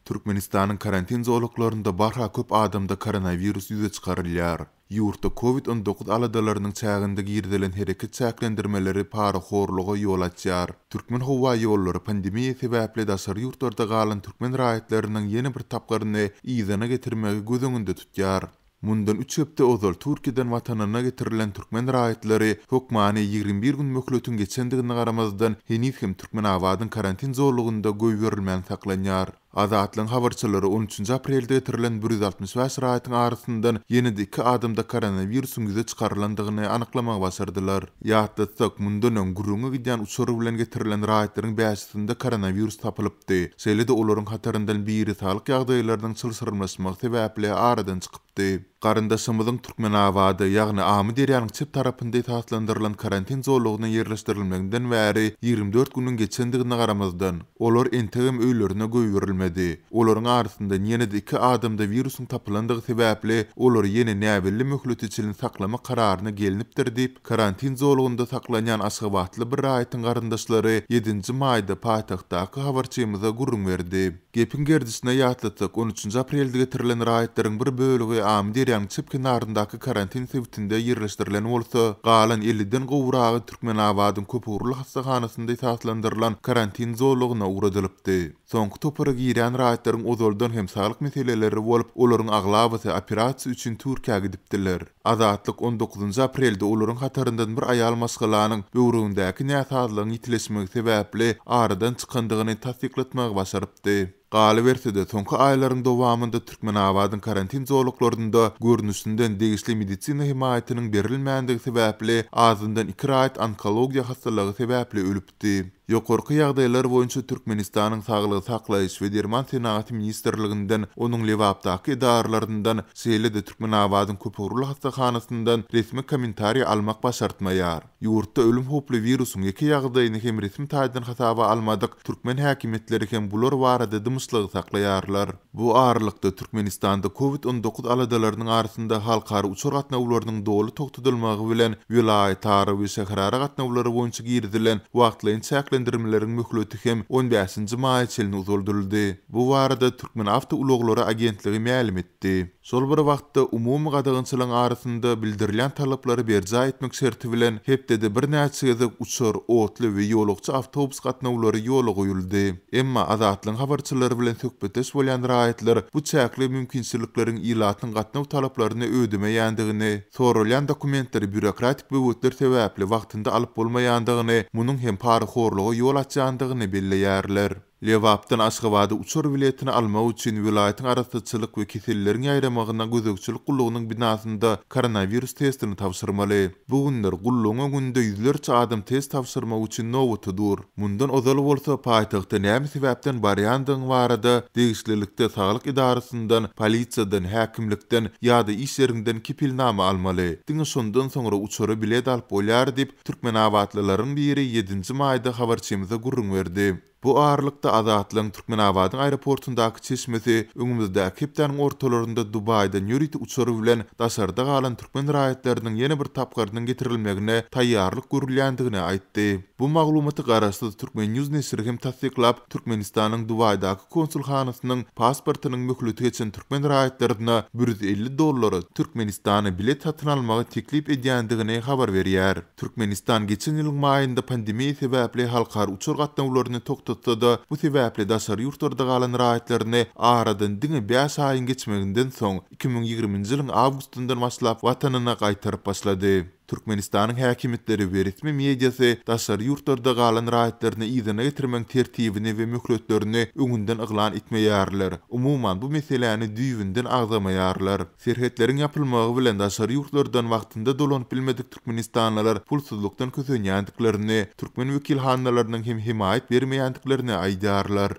Türkmenistanyň karantin zolaklarynda barha köp adamda koronawirus ýüze çykarylýar. Ýurtda Covid 19 aladalarynyň çäginde girizilen hereket çäklendirmeleri parahorluga ýol açýar. Türkmenhowaýollary pandemiýa sebäpli daşary ýurtlarda galan türkmen raýatlarynyň ýene bir tapgyryny yzyna getirmegi göz öňünde tutýar. Mundan üç hepde ozal Türkiýeden watanyna getirilen türkmen raýatlary hökmany 21 gün möhletiň geçendigine garamazdan, heniz hem Türkmenabadyň karantin zolagynda goýberilmän saklanýar. Azatlygyň habarçylary on üçünji aprelde getirilen 165 raýatyň arasyndan ýene-de iki adamda koronawirusyň ýüze çykarylandygyny anyklamagy başardylar. Ýatlatsak, mundan öň gürrüňi gidýän uçar bilen getirilen raýatlaryň bäşisinde koronawirus tapylypdy. Şeýle-de olaryň hataryndan biri saglyk ýagdaýlarynyň çylşyrymlaşmagy sebäpli aradan çykypdy. Garyndaşymyzyň Türkmenabada, ýagny Amyderýanyň çep tarapynda esaslandyrylan karantin zolagyna ýerleşdirilmeginden bäri 24 günüň geçendigine garamazdan, olar entegem öýlerine goýberilmedi. Olaryň arasyndan ýene-de iki adamda wirusyň tapylandygy sebäpli, olary ýene näbelli möhlete çenli saklamak kararyna gelnipdir diýip, Karantin zolagynda saklanýan aşgabatly bir raýatyň garyndaşlary ýedinji maýda paýtagtdaky habarçymyza gürrüň berdi. Gepiň gerdişine ýatlatsak, on üçünji aprelde getirilen raýatlaryň bir bölegi Amyderýanyň çep kenaryndaky karantin sebitinde ýerleşdirilen bolsa, galan elliden gowragy Türkmenabadyň köpugurly hassahanasynda esaslandyrylan karantin zolagyna ugradylypdy. Soňky topara girýän raýatlaryň ozaldan hem saglyk meseleleri bolup, olaryň aglabasy operasiýa üçin Türkiýä gidipdiler. Azatlyk on dokuzynjy aprelde olaryň hataryndan bir aýal maşgalanyň böwregindäki näsazlygyň ýitileşmegi sebäpli aradan çykandygyny tassyklatmagy başarypdy. Galyberse-de, soňky aýlaryň dowamynda Türkmenabadyň karantin zolaklarynda görnüşinden degişli medisina hemaýatynyň berilmändigi sebäpli azyndan iki raýat onkologiýa hassalygy sebäpli ölüpdi. Ýokarky ýagdaýlar boýunça Türkmenistanyň Saglygy saklaýyş we derman senagaty ministrliginden, onuň Lebapdaky edaralaryndan, şeýle-de Türkmenabadyň köpugurly hassahanasyndan resmi kommentariý almak başartmaýar. Ýurtda ölüm howply wirusyň ýeke ýagdaýyny hem resmi taýdan hasaba almadyk türkmen häkimiýetleri hem bular barada dymyşlygy saklaýarlar. Bu aralykda, Türkmenistanda Covid 19 aladalarynyň arasynda halkara uçar gatnawlarynyň doly togtadylmagy bilen welaýatara we şäherara gatnawlary boýunça girizilen wagtlaýyn çäklendirmeleriň möhleti hem on bäşinji maýa çenli uzaldyldy. Bu barada Türkmenawtoulaglary agentligi mälim etdi. Şol bir wagtda, umumy gadagançylygyň arasynda bildirilýän talaplary berjaý etmek şerti bilen, hepdede birnäçe gezek uçar, otly we ýolagçy awtobus gatnawlary ýola goýuldy. Emma Azatlygyň habarçylary bilen söhbetdeş bolýan raýatlar bu çäkli mümkinçilikleriň ilatyň gatnaw talaplaryny ödemeýändigini, soralýan dokumentleri býurokratik böwetler sebäpli wagtynda alyp bolmaýandygyny, munuň hem parahorluga ýol açýandygyny belleýärler. Lebapdan Aşgabada uçar biletini almak üçin welaýatyň arassaçylyk we keselleriň ýaýramagyna gözegçilik gullugynyň binasynda koronawirus testini tabşyrmaly. Bu günler gullugyň öňünde ýüzlerçe adam test tabşyrmak üçin nobata dur. Mundan ozal bolsa paýtagta näme sebäpden barýandygyň barada degişlilikde saglyk edarasyndan, polisiýadan, häkimlikden ýa-da iş ýeriňden kepilnama almaly. Diňe şondan soňra uçara bilet alyp bolýar diýip, Türkmenabatlylaryň biri ýedinji maýda habarçymyza gürrüň berdi. Bu aralykda, Azatlygyň Türkmenabadyň aeroportundaky çeşmesi öňümizdäki hepdäniň ortalarynda Dubaýdan ýörite uçar bilen daşarda galan türkmen raýatlarynyň ýene bir tapgyrynyň getirilmegine taýýarlyk görülýändigini aýtdy. Bu maglumaty garaşsyz Turkmen. News neşiri hem tassyklap, Türkmenistanyň Dubaýdaky konsulhanasynyň pasportynyň möhleti geçen türkmen raýatlaryna 150 dollara Türkmenistana bilet satyn almagy teklip edýändigini habar berýär. Türkmenistan geçen ýylyň maýynda pandemiýa sebäpli halkara uçar gatnawlaryny togtatsa-da, bu sebäpli daşary ýurtlarda galan raýatlaryny aradan diňe bäş aýyň geçmeginden soň, 2020-nji ýylyň awgustyndan başlap watanyna gaýtaryp başlady. Türkmenistanyň häkimiýetleri we resmi mediasy daşary ýurtlarda galan raýatlaryny yzyna getirmegiň tertibini we möhletlerini öňünden yglan etmeýärler, umuman bu meseläni düýbünden agzamaýarlar. Serhetleriň ýapylmagy bilen daşary ýurtlardan wagtynda dolanyp bilmedik türkmenistanlylar pulsuzlykdan kösenýändiklerini, türkmen wekilhanalarynyň hem hemaýat bermeýändiklerini aýdýarlar.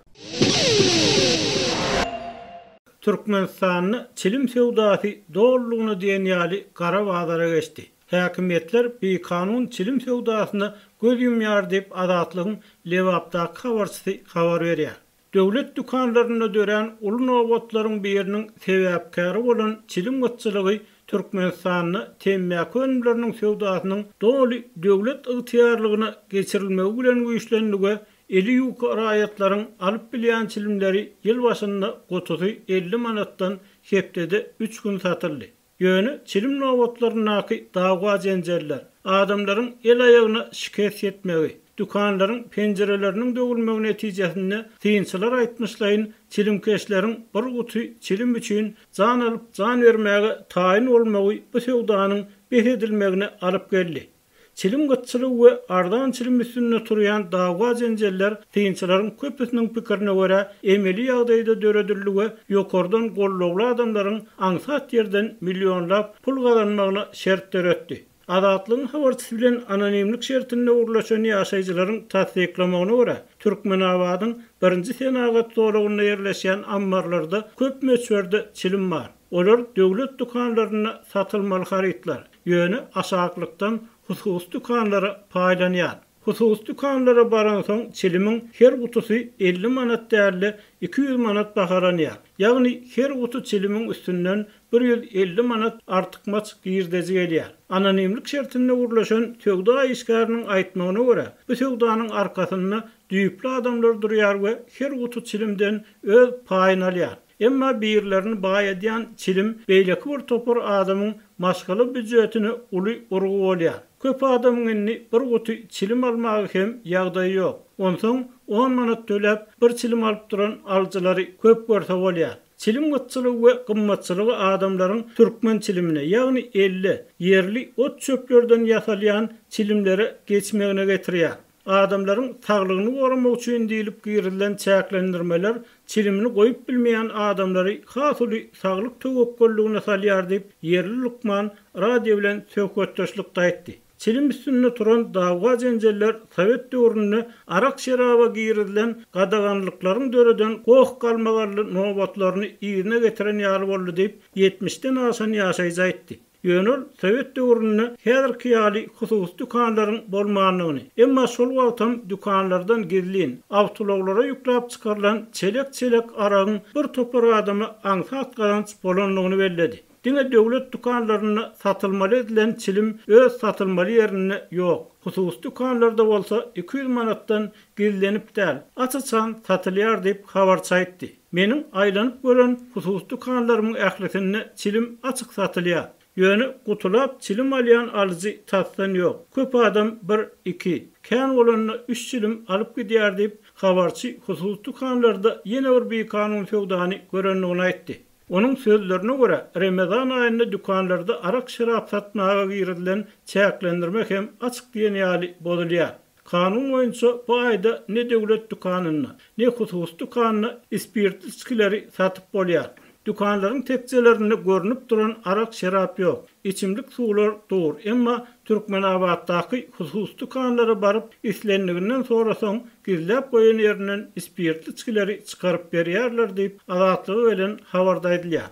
Türkmenistanda çilim söwdasy dolulygyna diýen ýaly gara bazara geçdi. Häkimiýetler bikanun çilim söwdasyna göz ýumýar diýip, Azatlygyň Lebapdaky habarçysy habar berýär. Döwlet dükanlarynda dörän uly nobatlaryň biriniň sebäpkäri bolan çilim gytçylygy Türkmenistanda temmäki önümleriniň söwdasynyň doly döwlet ygtyýarlygyna geçirilmegi bilen güýçlendi we. Eli ýuka raýatlaryň alyp bilýän çilimleri ýyl başynda gutusy 50 manatdan hepdede üç gün satyldy. Ýöne çilim nobatlaryndaky dawa-jenjeller, adamlaryň el-aýagyna şikes ýetmegi, dükanlaryň penjireleriniň döwülmegi netijesinde synçylar aýtmyşlaýyn çilimkeşleriň bir guty çilim üçin jan alyp jan bermäge taýyn bolmagy bu söwdanyň bes edilmegine alyp geldi. Çilim gytçylygy we arzan çilim üstünde turýan dawa-jenjeller synçylaryň köpüsiniň pikirine görä emeli ýagdaýda döredildi we ýokardan gollawly adamlaryň aňsat ýerden millionlap pul gazanmagyna şert döretdi. Azatlygyň habarçysy bilen anonimlik şertinde gürleşen ýaşaýjylaryň tassyklamagyna görä, Türkmenabadyň birinji senagat zolagynda ýerleşýän ammarlarda köp möçberde çilim bar. Olar döwlet dükanlarynda satylmaly harytlar. Ýöne aşaklykdan hususy dükanlara paýlanýar. Hususy dükanlara baransoň çilimiň her gutusy 50 manat däl-de, 200 manat bahalanýar. Ýagny her guty çilimiň üstünden 150 manat artykmaç girdeji gelýär. Anonimlik şertinde gürleşen söwda işgäriniň aýtmagyna görä, bu söwdanyň arkasynda düýpli adamlar durýar we her guty çilimden öz paýyny alýar. Emma birlerini baýadýan çilim beýleki bir topar adamyň maşgala býujetine uly urgy bolýar. Köp adamyň indi bir guty çilim almaga hem ýagdaýy ýok. Onsoň on manat töläp bir çilim alyp duran alyjylary köp görse bolýar. Çilim gytçylygy we gymmatçylygy adamlaryň türkmen çilimine, ýagny elle, ýerli ot-çöplerden ýasalýan çilimlere geçmegine getirýär. Adamlaryň saglygyny goramak üçin diýlip girizilen çäklendirmeler çilimini goýup bilmeýän adamlary has uly saglyk töwekgelligine salýar diýip, ýerli lukman radio bilen söhbetdeşlikde aýtdy. Çilim üstünde turan dawa-jenjeller sowet döwründe arak-şeraba girizilen gadaganlyklaryň döreden goh-galmagally nobatlaryny yzyna getiren ýaly boldy diýip, ýetmişden aşan ýaşaýjy aýtdy. Ýöne ol sowet döwründe häzirki ýaly hususy dükanlaryň bolmandygyny, emma şol wagtam dükanlardan gizlin, awtoulaglara ýükläp çykarylan çelek-çelek aragyň bir topar adama aňsat gazanç bolandygyny belledi. Diňe döwlet dükanlarynda satylmaly edilen çilim öz satylmaly ýerinde ýok. Hususy dükanlarda bolsa 200 manatdan gizlenip däl, aç-açan satylýar diýip, habarçy aýtdy. Meniň aýlanyp gören hususy dükanlarymyň ählisinde çilim açyk satylýar. Ýöne gutulap çilim alýan alyjy tasdan ýok. Köp adam bir, iki, kän bolanda üç çilim alyp gidýär diýip, habarçy hususy dükanlarda ýene bir bikanun söwdany görendigini aýtdy. Onuň sözlerine görä, Remezan aýynda dükanlarda arak-şerap satmaga girizilen çäklendirme hem açyk diýen ýaly bozulýar. Kanun boýunça bu aýda ne döwlet dükanynda, ne hususy dükanda spirtli içgileri satyp bolýar. Dükanlaryň tekjelerinde görnüp duran arak-şerap ýok. Içimlik suwlar dur, emma Türkmenabatdaky hususy dükanlara baryp, islendiginden sorasaň, gizläp goýan ýerinden spirtli içgileri çykaryp berýärler diýip, Azatlyga gelen habarda aýdylýar.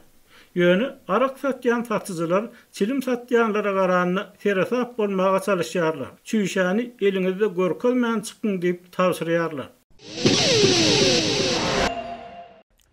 Ýöne arak satýan satyjylar çilim satýanlara garanda seresap bolmaga çalyşýarlar. Çüýşäni eliňizde görkezmän çykyň diýip tabşyrýarlar.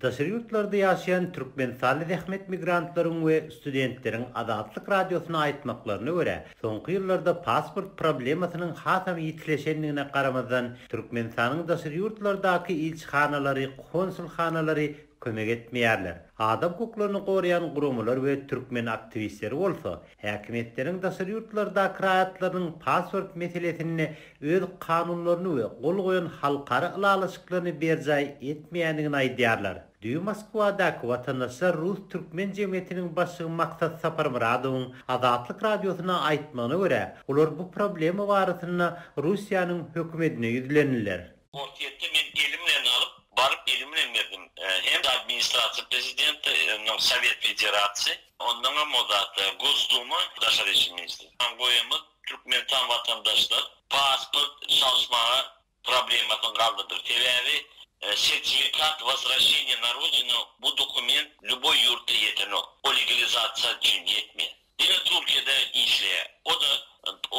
Daşary ýurtlarda ýaşaýan türkmenistanly zähmet migrantlaryň we studentleriň Azatlyk Radiosyna aýtmaklaryna görä, soňky ýyllarda pasport problemasynyň hasam ýitileşendigine garamazdan, Türkmenistanyň daşary ýurtlardaky ilçihanalary, konsulhanalary kömek etmeýärler. Adam hukuklaryny goraýan guramalar we türkmen aktiwistleri bolsa, häkimiýetleriň daşary ýurtlardaky raýatlarynyň pasport meselesinde öz kanunlaryny we gol goýan halkara ylalaşyklaryny berjaý etmeýändigini aýdýarlar. Düýn Moskwadaky Watandaşlar rus-türkmen jemgyýetiniň başlygy Maksat Saparmyradowyň Azatlyk Radiosyna aýtmagyna görä, olar bu problema barasynda Russiýanyň hökümedine ýüzlendiler. Orsýetde men elim bilen alyp, baryp elim bilen berdim. Hem administrasiýa prezidenti, ondan Sowet Federasiýa, ondanam o zat Gosduma, daşary işler ministri. Goýamyz Türkmenistan watandaşlar pasport çalyşmaga problemasyny galdyrdyk. Sebäbi sertifikat wozwraşeniýa na rodinu bu dokument lýuboý ýurtda ýetenok. O legalizasiýa üçin ýetmeýär. Diňe Türkiýede işleýär. O-da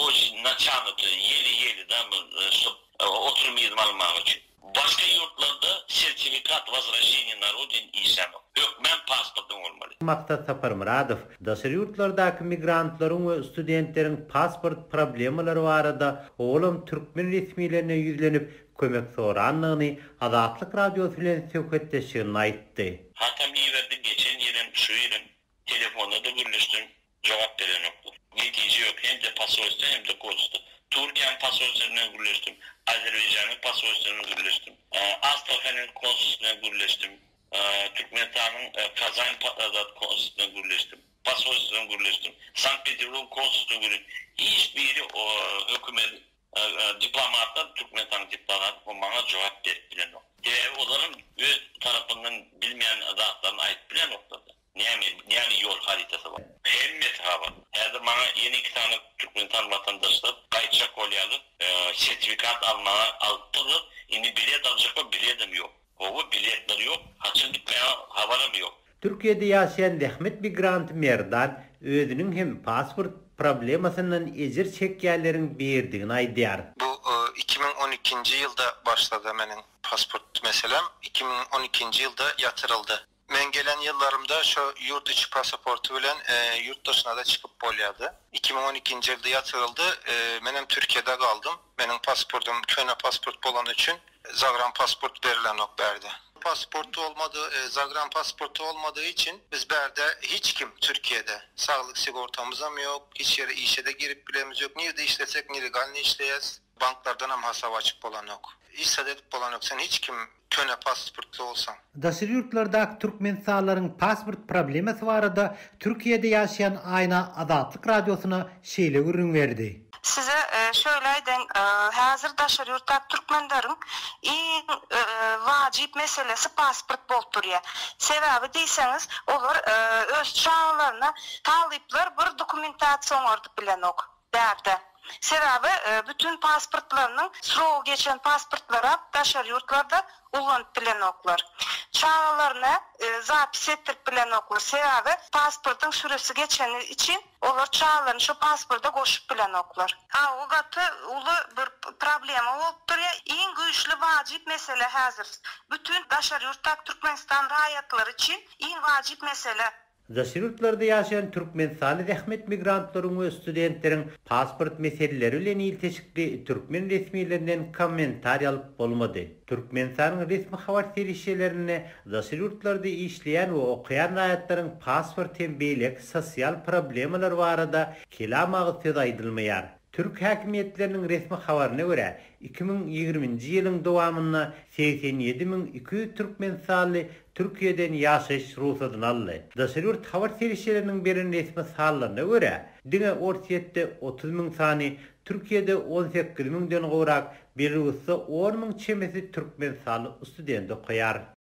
oçin natýanuty, ýeli-ýeli da ştob oturum izni almak üçin. Başga ýurtlarda sertifikat wozwraşeniýa na rodin işlänok. Hökmän pasportyň bolmaly. Maksat Saparmyradow daşary ýurtlardaky migrantlaryň we studentleriň pasport problemalary barada owalam türkmen resmilerine ýüzlenip, kömek sorandygyny Azatlyk Radiosy bilen söhbetdeşliginde aýtdy. Hatam iberdi geçen ýylem şu ýylem telefonda-da gürleşdim jogap berenoklar. Netije ýok hem-de posolstwa hem-de konsulstwa. Türkiýäniň posolstwasy bilen gürleşdim, Azerbaýjanyň posolstwasy bilen gürleşdim, Astrahanyň konsulstwasy bilen gürleşdim, Türkmenistanyň Kazan konsulstwasy bilen gürleşdim, posolstwasy bilen gürleşdim, Sankt-Peterburgyň konsulstwasy bilen gürleşdim. Hiç biri hökümet Diplomatlar Türkmenistanyň diplomaty maňa jogap berip bilenok. Sebäbi olaram öz tarapyndan bilmeýän zatlaryny aýdyp bilenoklar-da. Näme, näme ýol harytasy bar? Hemmesi habar. Häzir maňa ýene iki sany Türkmenistan watandaşlar gaýtjak bolýarlar. Sertifikat almaga alypdyrlar. Indi bilet aljaklar, biledem ýok. Hawa, biletler ýok. Haçan gitmäge habaram ýok. Türkiýede ýaşaýan zähmet migranty Merdan özüniň hem pasport problemasyndan ejir çekýänleriň biridigini aýdýar. Bu 2012-nji ýylda başlady meniň pasport meselem, 2012-nji ýylda ýatyryldy. Men gelen ýyllarymda şo ýurt içi pasaporty bilen ýurt daşyna-da çykyp bolýardy. 2012-nji ýylda ýatyryldy, menem Türkiýede galdym. Meniň pasportym köne pasport bolany üçin zagran pasport berilenok bärde. Pasporty olmady zagran pasporty olmadygy üçin biz bärde hiç kim Türkiýede saglyk sigortamyzam ýok hiç ýere işede girip bilemiz ýok nirde işlesek nelegalny işleýäs banklardanam hasap açyp bolanok hiç zat edip bolanok sen hiç kim köne pasportly bolsaň. Daşary ýurtlardaky türkmenistanlylaryň pasport problemasy barada Türkiýede ýaşaýan Aýna Azatlyk Radiosyna şeýle gürrüň berdi. Size şöyle aýdaýyn, häzir daşary ýurtdaky türkmenleriň iň wajyp meselesi pasport bolup durýar. Sebäbi diýseňiz, olar öz çagalaryna talyplar bir dokumentasiýa oňardyp bilenok bärde. Sebäbi bütin pasportlarynyň srogy geçen pasportlara daşary ýurtlarda ulanyp bilenoklar. Çagalaryna zapis etdirip bilenoklar. Sebäbi pasportyň süresi geçeni üçin olar çagalaryny şo pasporta goşup bilenoklar. A o gaty uly bir problema bolup durýar. Iň güýçli wajyp mesele häzir bütin daşary ýurtdaky Türkmenistan raýatlary üçin iň wajyp mesele. Daşary ýurtlarda ýaşaýan türkmenistanly zähmet migrantlaryň we studentleriň pasport meseleleri bilen ilteşikli türkmen resmilerinden kommentariý alyp bolmady. Türkmenistanyň resmi habar serişdelerinde daşary ýurtlarda işleýän we okaýan raýatlaryň pasport hem beýleki sosial problemalar barada kelam agyz söz aýdylmaýar. Türk häkimiýetleriniň resmi habaryna görä, 2020-nji ýylyň dowamynda 87 200 türkmenistanly Türkiýeden ýaşaýyş rugsadyny aldy. Daşary ýurt habar serişdeleriniň beren resmi sanlaryna görä, diňe Orsýetde 30 müň sany, Türkiýede 18 müňden gowrak, Belarusda on müň çemesi türkmenistanly student okaýar.